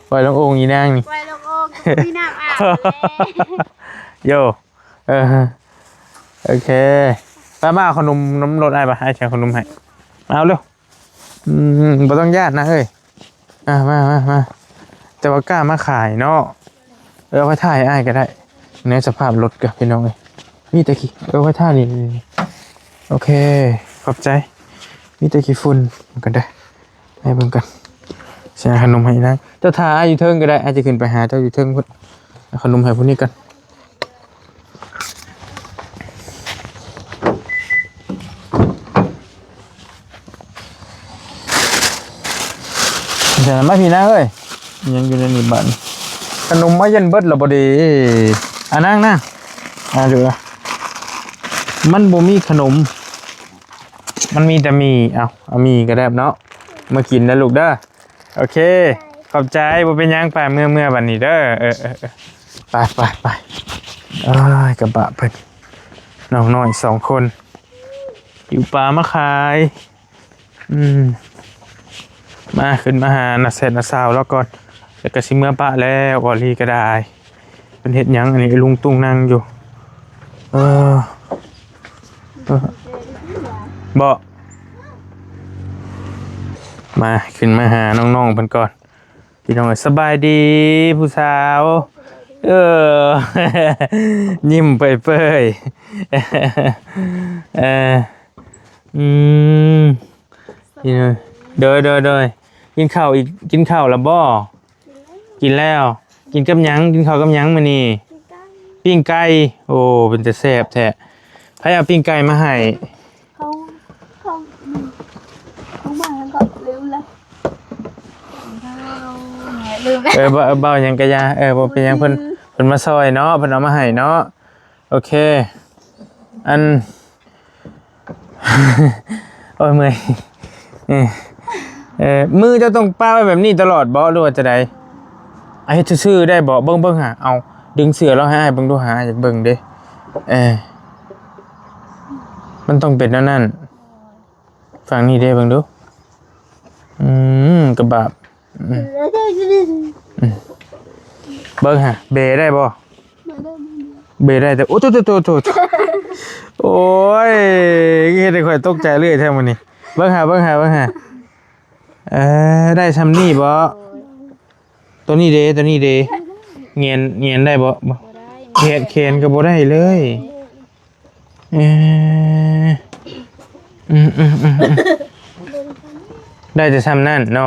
ປ່ອຍລົງໂອ່ງອີນາງນີ້ ປ່ອຍລົງໂອ່ງກໍບໍ່ມີນ້ຳອາບແລ້ວ. ໂຢ ເອີ ໂອເຄ ໄປ ມາເອົາຂະໜົມນຳລົດອ້າຍ ໄປ ອ້າຍຊິເອົາຂະໜົມໃຫ້. ມາເອົາເລັວ. ອືມ ບໍ່ຕ້ອງຢ້ານນາເອີຍ. ອ່າ ມາ ມາ ມາ ແຕ່ວ່າກ້າມາຂາຍເນາະ. ເອີ ເອົາໄວ້ຖ້າໃຫ້ອ້າຍກໍໄດ້ ໃນສະພາບລົດກໍ ພີ່ນ້ອງເອີຍ ມີແຕ່ຂີ້ ເອີ ເອົາໄວ້ຖ້ານີ້. ໂອເຄ ຂອບໃຈ. ມີແຕ່ຂີ້ຝຸ່ນກັນເດີ້. ໃຫ້ເບິ່ງກ່ອນ ຊິຫາຂະໜົມໃຫ້ນາງ. ເຈົ້າຖ້າອ້າຍຢູ່ເທິງກໍໄດ້ ອ້າຍຈະຂຶ້ນໄປຫາເຈົ້າຢູ່ເທິງພຸ້ນ. ເອົາຂະໜົມໃຫ້ຜູ້ນີ້ກ່ອນ. ເດີນມາພີ້ນາເອີຍ. ຍັງຢູ່ໃນນີ້ບາດນີ້. ຂະໜົມມາເຢັນເບິດແລ້ວບໍ່ເດ? ອາ ນາງ ນາງ ອາ ເດີ ມັນບໍ່ມີຂະໜົມ. ມັນມີແຕ່ໝີ່. ເອົາ ເອົາໝີ່ກໍໄດ້ເນາະ ມາກິນນະລູກເດີ. ໂອເຄ ຂອບໃຈ ບໍ່ເປັນຫຍັງ ໄປ ເມືອ ເມືອບັດນີ້ເດີ. ເອີ ເອີ ເອີ ໄປ ໄປ ໄປ. ເອີຍ ກະບະເພິ່ນ ນ້ອງນ້ອຍສອງຄົນ ຫິ້ວປາມາຂາຍ. ອືມ ມາ ຂຶ້ນມາຫານ້າແຊດນ້າສາວລາວກ່ອນ ແລ້ວກະຊິເມືອປະແລ້ວ. ບໍ່ລີກະໄດ້ ເພິ່ນເຮັດຫຍັງອັນນີ້? ລຸງຕຸງນັ່ງຢູ່. ເອີ ເອີ ບໍ່ ມາ ຂຶ້ນມາຫານ້ອງໆເພິ່ນກ່ອນ ພີ່ນ້ອງເອີຍ. ສະບາຍດີຜູ້ສາວ. ເອີ ຍິ້ມເປີຍໆ. ເອີ ອືມ ໂດຍ ໂດຍ ໂດຍ. ກິນເຂົ້າອີກ ກິນເຂົ້າແລ້ວບໍ່? ກິນແລ້ວ. ກິນກັບຫຍັງ? ກິນເຂົ້າກັບຫຍັງມື້ນີ້? ປີ້ງໄກ່. ໂອ້ ເປັນຕາແຊບແທ້. ໃຜເອົາປີ້ງໄກ່ມາໃຫ້? ເຂົາ ເຂົາ ເຂົາມາແລ້ວກໍລືມແລ້ວ. ເອີ ເວົ້າຫຍັງກະຢ່າ. ເອີ ບໍ່ເປັນຫຍັງ. ເພິ່ນ ເພິ່ນມາຊ່ອຍເນາະ ເພິ່ນເອົາມາໃຫ້ເນາະ. ໂອເຄ ອັນ ໂອ້ຍ ເມື່ອຍ. ເອີ ເອີ ມືເຈົ້າຕ້ອງປະໄວ້ແບບນີ້ຕະຫຼອດບໍ່ ຫຼືວ່າຈັ່ງໃດ? ອາ ເຮັດຊື່ໆໄດ້ບໍ່? ເບິ່ງ ເບິ່ງຫາ ເອົາ ດຶງເສື້ອລາວໃຫ້ອ້າຍເບິ່ງດູຫາ ຢາກເບິ່ງເດ້. ເອີ ມັນຕ້ອງເປັນແນວນັ້ນ. ຝັ່ງນີ້ເດ້ ເບິ່ງດູ. ອືມ ກະບາບ. ອືມ ອືມ ເບິ່ງຫາ ເບໄດ້ບໍ່? ເບໄດ້ແຕ່ ໂອ້ ໂຕ ໂຕ ໂຕ ໂຕ ໂອ້ຍ ເຮັດໃຫ້ຂ້ອຍຕົກໃຈເລື້ອຍແທ້ມື້ນີ້. ເບິ່ງຫາ ເບິ່ງຫາ ເບິ່ງຫາ. ເອີ ໄດ້ຊ່ຳນີ້ບໍ່? ໂຕນີ້ເດ້ ໂຕນີ້ເດ້. ແງນ ແງນໄດ້ບໍ່? ບໍ່ ບໍ່ໄດ້ ແຂນ ແຂນກໍບໍ່ໄດ້ເລີຍ. ເອີ ອືມ ອືມ ອືມ ອືມ ໄດ້ແຕ່ຊ່ຳນັ້ນເນາະ.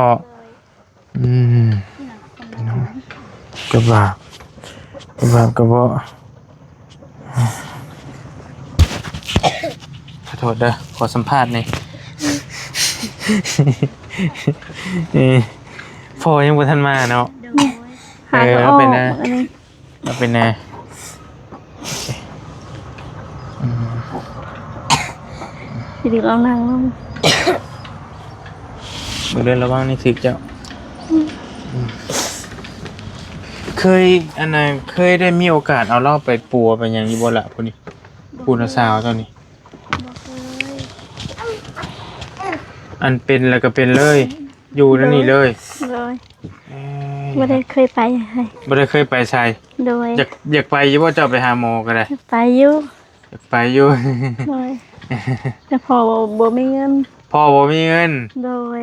ອືມ ກະບາບ ກະບາບກະເບາະ. ຂໍໂທດເດີ ຂໍສຳພາດແດ່. ເອີ ພໍ່ຍັງບໍ່ທັນມາເນາະ. ໂດຍ ຫາກໍອອກ ເອີ ເອົາໄປນະ ອັນນີ້ ເອົາໄປແດ່. ອືມ ຊິດຶງເອົານັ່ງນຳ. ເບິ່ງເດີ ລະວັງນີ້ຖືກເຈົ້າ. ອືມ ອືມ ເຄີຍ ອັນນັ້ນ ເຄີຍໄດ້ມີໂອກາດເອົາລາວໄປປົວໄປຫຍັງຢູ່ບໍ່ລະ ຜູ້ນີ້? ຜູ້ນ້າສາວເຈົ້ານີ້? ບໍ່ເຄີຍ. ອັນເປັນແລ້ວກໍເປັນເລີຍ ຢູ່ໃນນີ້ເລີຍ. ໂດຍ ເອີຍ ບໍ່ໄດ້ເຄີຍໄປໃສ ບໍ່ໄດ້ເຄີຍໄປໃສ. ໂດຍ ຢາກ ຢາກໄປຢູ່ບໍ່ ເຈົ້າໄປຫາໝໍກໍໄດ້? ຢາກໄປຢູ່ ຢາກໄປຢູ່. ໂດຍ ແຕ່ພໍ່ບໍ່ ບໍ່ມີເງິນ ພໍ່ບໍ່ມີເງິນ. ໂດຍ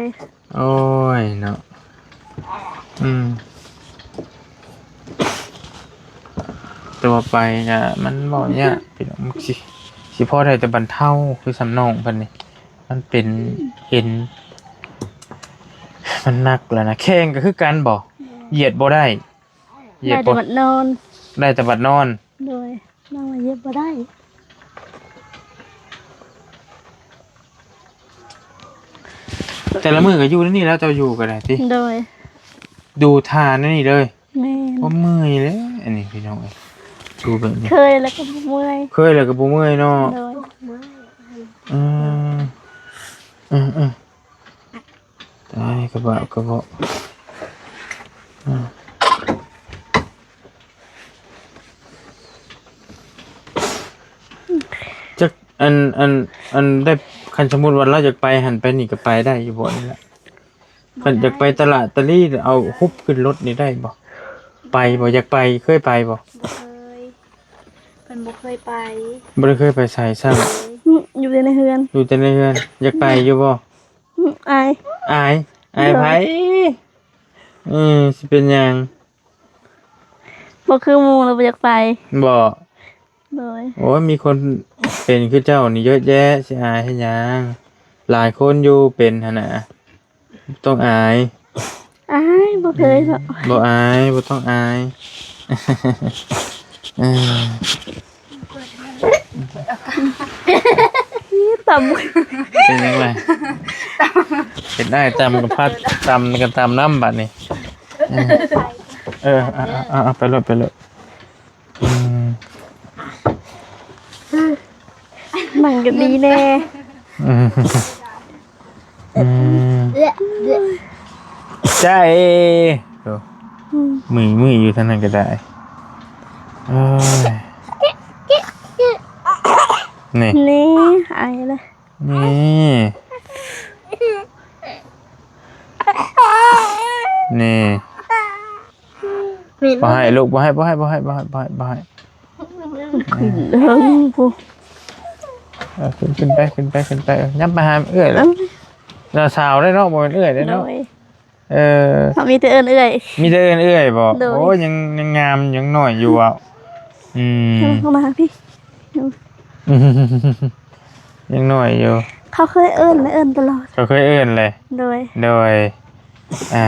ໂອ້ຍເນາະ ອືມ ແຕ່ວ່າໄປກະມັນເວົ້າຍາກພີ່ນ້ອງ ມັນຊິ ຊິພໍໄດ້ແຕ່ບັນເທົາ ຄືສ່ຳນ້ອງເພິ່ນນີ້ ມັນເປັນເອັນ ມັນໜັກແລ້ວນະ. ແຂ້ງກໍຄືກັນບໍ່? ໂດຍ ຢຽດບໍ່ໄດ້ ຢຽດບໍ່ ໄດ້ແຕ່ບັດນອນ ໄດ້ແຕ່ບັດນອນ. ໂດຍ ນັ່ງລະຢຽດບໍ່ໄດ້. ແຕ່ລະມື້ກໍຢູ່ໃນນີ້ແລ້ວ ເຈົ້າຢູ່ກໍໄດ້ຕິ? ໂດຍ ຢູ່ທ່າໃນນີ້ເລີຍ. ແມ່ນ ໂອ້ ເມື່ອຍເດ້ອັນນີ້ພີ່ນ້ອງເອີຍ ຢູ່ແບບນີ້ ເຄີຍແລ້ວກໍບໍ່ເມື່ອຍ ເຄີຍແລ້ວກໍບໍ່ເມື່ອຍເນາະ. ໂດຍ ເອີ ເອີ ເອີ ຕາຍ ກະບາບກະເບາະ. ອືມ ຈັກ ອັນ ອັນ ອັນ ໄດ້ ຄັນສົມມຸດວ່າລາວຢາກໄປຫັ້ນໄປນີ້ກໍໄປໄດ້ຢູ່ບໍ່ນີ້ລະ? ຄັນຢາກໄປຕະຫຼາດຕະລີ ເອົາຮຸບຂຶ້ນລົດນີ້ໄດ້ບໍ່? ໄປບໍ່? ຢາກໄປ ເຄີຍໄປບໍ່? ບໍ່ເຄີຍ ເພິ່ນບໍ່ເຄີຍໄປ ບໍ່ໄດ້ເຄີຍໄປໃສຊ້ຳ. ອືມ ຢູ່ແຕ່ໃນເຮືອນ ຢູ່ແຕ່ໃນເຮືອນ. ຢາກໄປຢູ່ບໍ່? ອືມ ອາຍ ອາຍ ອາຍໃຜ? ເອີ ຊິເປັນຫຍັງ? ບໍ່ຄືໝູ່ລະ ບໍ່ຢາກໄປ. ບໍ່? ໂດຍ ໂອ້ຍ ມີຄົນເປັນຄືເຈົ້ານີ້ເຍອະແຍະ ຊິອາຍເຮັດຫຍັງ? ຫຼາຍຄົນຢູ່ເປັນຫັ້ນນະ ບໍ່ຕ້ອງອາຍ. ອາຍ ບໍ່ເຄີຍເນາະ. ບໍ່ອາຍ ບໍ່ຕ້ອງອາຍ. ເອີ ຕຳ ເປັນຫຍັງລະ? ເຮັດໄດ້ ຕຳກະພັດ ຕຳກະຕຳນຳບາດນີ້. ເອີ ເອີ ເອົາ ເອົາ ເອົາ ໄປໂລດ ໄປໂລດ. ອືມ ມັນກໍດີແດ່. ອືມ ອືມ จ้าเอ โอ้ อืม มือ มืออยู่ทางนั้นก็ได้ เอ้ย นี่ นี่ ไอเลย นี่ นี่ นี่ บ่ให้ลูก บ่ให้ บ่ให้ บ่ให้ บ่ให้ บ่ให้ บ่ให้ ขึ้นเทิงพุ้น เออ ขึ้น ขึ้นไป ขึ้นไป ขึ้นไป เออ ย้ำไปหาเอื้อยแล้ว เอ้า น้าสาวได้เนาะ บ่แม่นเอื้อยได้เนาะ โดย เออ เขามีแต่เอิ้นเอื้อย มีแต่เอิ้นเอื้อยบ่ โดย โอ้ย ยัง ยังงาม ยังน้อยอยู่อ่ะ อืม เข้ามาพี่ ยังน้อยอยู่ เขาเคยเอิ้นและเอิ้นตลอด เขาเคยเอิ้นเลย โดย โดย อ่า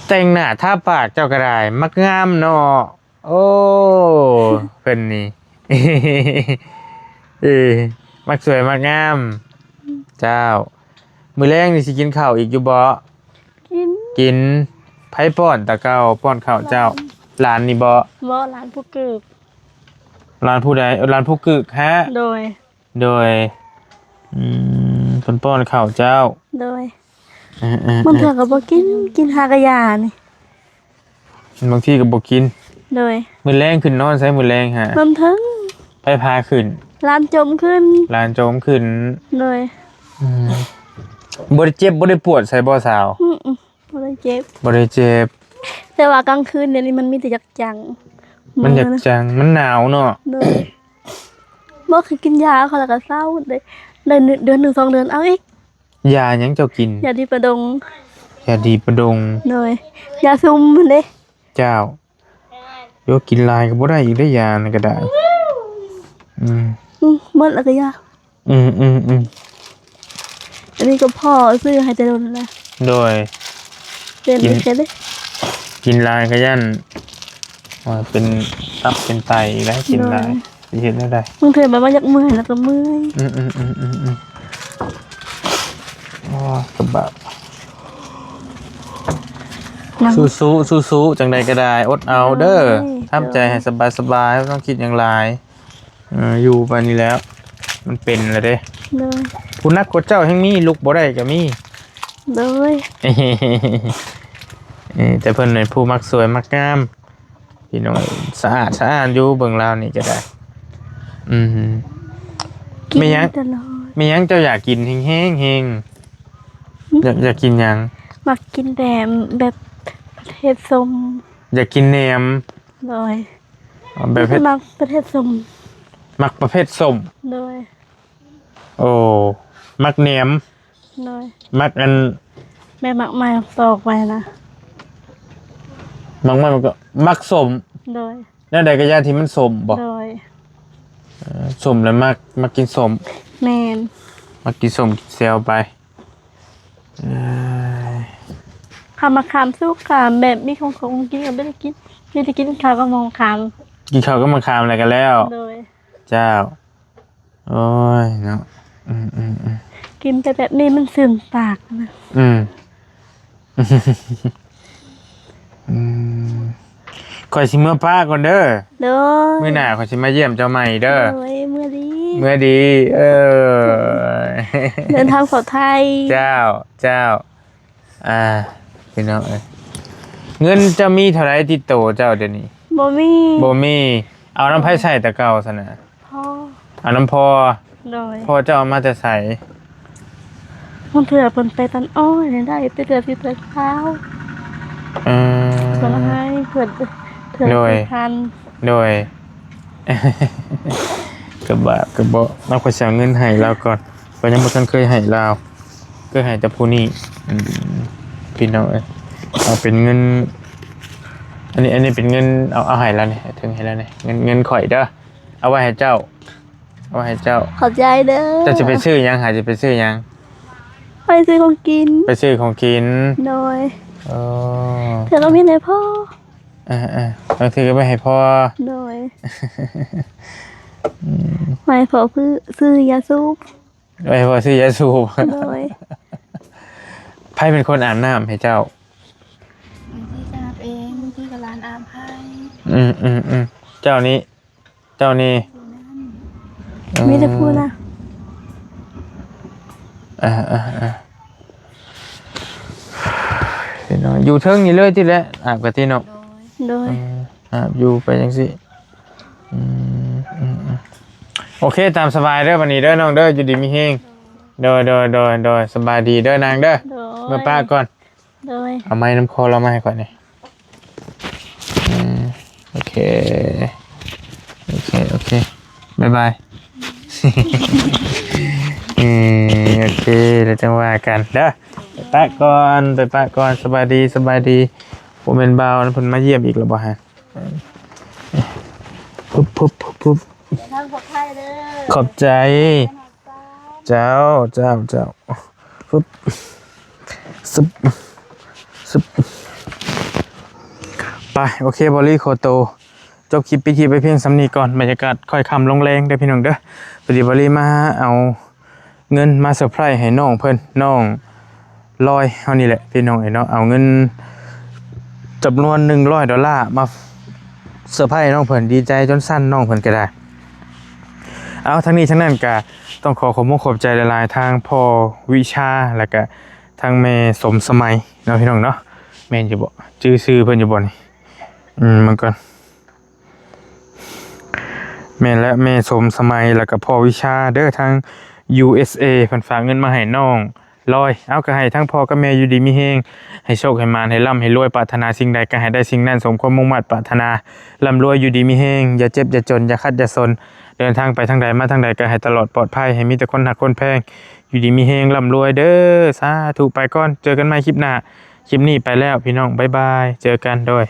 แต่งหน้าทาปากเจ้าก็ได้ มักงามเนาะ โอ้ เพิ่นนี่ เอ้ มักสวยมักงาม เจ้า มื้อแลงนี่สิกินข้าวอีกอยู่บ่ กิน กิน ไผป้อนตะเก่า ป้อนข้าวเจ้า หลาน หลานนี่บ่ บ่ หลานผู้กึก หลานผู้ใด เออ หลานผู้กึกฮะ โดย โดย อืม เพิ่นป้อนข้าวเจ้า โดย เออๆๆ บางเทื่อก็บ่กิน กินหากะยานี่ บางทีก็บ่กิน โดย มื้อแลงขึ้นนอนไสมื้อแลงฮะ บางเทิง ไผพาขึ้น หลานจมขึ้น หลานจมขึ้น โดย อืม บ่ได้เจ็บบ่ได้ปวดไสบ่สาว อืม บ่ได้เจ็บ บ่ได้เจ็บ แต่ว่ากลางคืนเดี๋ยวนี้มันมีแต่อยากจัง มันอยากจัง มันหนาวเนาะ โดย บ่เคยกินยาเขาแล้วก็เซา ได้ ได้เดือนหนึ่งสองเดือนเอาอีก ยาหยังเจ้ากิน ยาดีประดง ยาดีประดง โดย ยาซุมหั้นเด้ เจ้า โย กินหลายก็บ่ได้อีกเด้อยานั่นก็ได้ อืม อืม หมดแล้วก็ยา อืมๆๆ อันนี้ก็พ่อซื้อให้แต่โดนแล้ว โดย เป็น กิน แค่เด้ กินหลายก็ย้าน ว่าเป็นตับเป็นไตอีกแล้ว กินหลาย โดย สิเฮ็ดแนวใด บางเทื่อแบบว่าอยากเมื่อยแล้วก็เมื่อย อืมๆๆๆๆ โอ้ย กะบาป นั่ง สู้ๆ สู้ๆ จั่งใดก็ได้ อดเอาเด้อ โดย ทำใจให้สบายๆ บ่ต้องคิดหยังหลาย เออ อยู่ไปนี่แหละ มันเป็นแล้วเด้ โดย ผู้หนักกว่าเจ้าแฮ่งมี ลุกบ่ได้ก็มี โดย เออ แต่เพิ่นเป็นผู้มักสวยมักงาม พี่น้อง สะอาดสะอ้านอยู่ เบิ่งลาวนี่ก็ได้ อืม กิน มีหยัง ตลอด มีหยังเจ้าอยากกินแฮงๆ แฮง หึ อยาก อยากกินหยัง มักกินแต่แบบประเภทส้ม อยากกินแหนม โดย อ๋อ แบบเผ็ด มักประเภทส้ม มักประเภทส้ม โดย โอ้ มักแหนม โดย มักอัน แม่มักไม้ตอกไว้นะ มักไม้มันก็มักส้ม โดย แนวใดก็อย่าที่มันส้มบ่ โดย เอ่อ ส้มแล้วมัก มักกินส้ม แม่น มักกินส้มกินแซวไป เอ้ย ขาม มะขามสุก ขามแบบมีของ ของกินก็บ่ได้กิน มีแต่กินข้าวกับมะขาม กินข้าวกับมะขามแล้วก็แล้ว โดย เจ้า โอ้ยเนาะ อืมๆๆ กินแต่แบบนี้มันซึมปากนะ อืม อืม ข้อยสิเมือปาก่อนเด้อ โดย มื้อหน้าข้อยสิมาเยี่ยมเจ้าใหม่เด้อ โดย เมือดี เมือดี เออ เดินทางปลอดภัย เจ้า เจ้า อ่า พี่น้องเอ้ย เงินเจ้ามีเท่าใดติดโตเจ้าเดี๋ยวนี้ บ่มี บ่มี เอานำไผใช้แต่เก่าซั่นน่ะ พ่อ เอานำพ่อ โดย พ่อเจ้าเอามาแต่ไส บางเทื่อเพิ่นไปตัดอ้อยนี่ได้แต่เทื่อสิบเทื่อซาว เออ เพิ่นให้เพิ่นเทื่อ โดย สิบพัน โดย กะบาปกะเบาะ ลาวก็สิเอาเงินให้ลาวก่อน ก็ยังบ่ทันเคยให้ลาว เคยให้แต่ผู้นี้ อืม พี่น้องเอ้ย เอาเป็นเงิน อันนี้ อันนี้เป็นเงิน เอา เอาให้ลาวนี่ ถึงให้ลาวนี่ เงิน เงินข้อยเด้อ เอาไว้ให้เจ้า เอาไว้ให้เจ้า ขอบใจเด้อ เจ้าสิไปซื้อหยัง หาสิไปซื้อหยัง ไปซื้อของกิน ไปซื้อของกิน โดย เออ เทื่อก็มีให้พ่อ อ่าๆ บางทีก็ไปให้พ่อ โดย อืม ไปให้พ่อซื้อ ซื้อยาสูบ ไปให้พ่อซื้อยาสูบ โดย ไผเป็นคนอาบน้ำให้เจ้า บางทีก็อาบเอง บางทีก็หลานอาบให้ อืมๆๆ เจ้านี้ เจ้านี่ มีแต่ผู้นะ อ่าๆๆ อ่า ເນາະ ຢູ່ເທິງນີ້ເລີຍຕິແຫຼະ ອາບກະຕິເນາະ ໂດຍ ໂດຍ ເອີ ອາບຢູ່ໄປຈັ່ງຊີ້ ອືມ ອືມ ອືມ ໂອເຄ ຕາມສະບາຍເດີ ບັດນີ້ເດີນ້ອງເດີ ຢູ່ດີມີແຮງ ໂດຍ ໂດຍ ໂດຍ ໂດຍ ສະບາຍດີເດີນາງເດີ ໂດຍ ເມືອປະກ່ອນ ໂດຍ ເອົາໄມ້ນຳຄໍລາວມາໃຫ້ຂ້ອຍແດ່ ອືມ ໂອເຄ ໂອເຄ ໂອເຄ ບາຍບາຍ ເອີ ໂອເຄ ແລ້ວຈັ່ງວ່າກັນເດີ ໄປປະກ່ອນ ໄປປະກ່ອນ ສະບາຍດີ ສະບາຍດີ ບໍ່ແມ່ນບ່າວເພິ່ນມາຢ້ຽມອີກແລ້ວບໍ່ຮະ? ປຶບ ປຶບ ປຶບ ປຶບ ເດີນທາງປອດໄພເດີ ຂອບໃຈ ເຈົ້າ ເຈົ້າ ເຈົ້າ ປຶບ ຊຶບ ຊຶບ ໄປ ໂອເຄ ບອລລີ ຂໍໂຕ ຈົບຄລິບ ປິດຄລິບໄວ້ພຽງສ່ຳນີ້ກ່ອນ ບັນຍາກາດຄ່ອຍຄ່ຳລົງແລງເດີພີ່ນ້ອງເດີ ພໍດີບອລລີມາເອົາ ເງິນມາເຊີໄພຣສ໌ໃຫ້ນ້ອງເພິ່ນ ນ້ອງລອຍເຮົານີ້ແຫຼະພີ່ນ້ອງເອີຍເນາະ ເອົາເງິນຈຳນວນໜຶ່ງຮ້ອຍໂດລາມາເຊີໄພຣສ໌ນ້ອງເພິ່ນ ດີໃຈຈົນສັ່ນນ້ອງເພິ່ນກໍໄດ້. ເອົາ ທັງນີ້ທັງນັ້ນກໍຕ້ອງຂໍຂອບມຸກຂອບໃຈຫຼາຍໆ ທາງພໍ່ວິຊາ ແລ້ວກໍທາງແມ່ສົມສະໄໝເນາະ ພີ່ນ້ອງເນາະ ແມ່ນຢູ່ບໍ່? ຈື່ຊື່ເພິ່ນຢູ່ບໍ່ນີ້? ອືມ ເບິ່ງກ່ອນ. ແມ່ນແລ້ວ ແມ່ສົມສະໄໝ ແລ້ວກໍພໍ່ວິຊາເດີ ທາງ ຢູເອສເອ ເພິ່ນຝາກເງິນມາໃຫ້ນ້ອງລອຍ ເອົາ ກໍໃຫ້ທັງພໍ່ກັບແມ່ຢູ່ດີມີແຮງ ໃຫ້ໂຊກໃຫ້ໝານ ໃຫ້ລ່ຳໃຫ້ລວຍ ປາດຖະໜາສິ່ງໃດກໍໃຫ້ໄດ້ສິ່ງນັ້ນ ສົມຄວາມມຸ່ງມາດປາດຖະໜາ ລ່ຳລວຍຢູ່ດີມີແຮງ ຢ່າເຈັບຢ່າຈົນ ຢ່າຄັດຢ່າສົນ ເດີນທາງໄປທາງໃດມາທາງໃດກໍໃຫ້ຕະຫຼອດປອດໄພ ໃຫ້ມີແຕ່ຄົນຮັກຄົນແພງ ຢູ່ດີມີແຮງ ລ່ຳລວຍເດີ ສາທຸ ໄປກ່ອນ ເຈີກັນໃໝ່ຄລິບໜ້າ ຄລິບນີ້ໄປແລ້ວພີ່ນ້ອງ ບາຍບາຍ ເຈີກັນ ໂດຍ.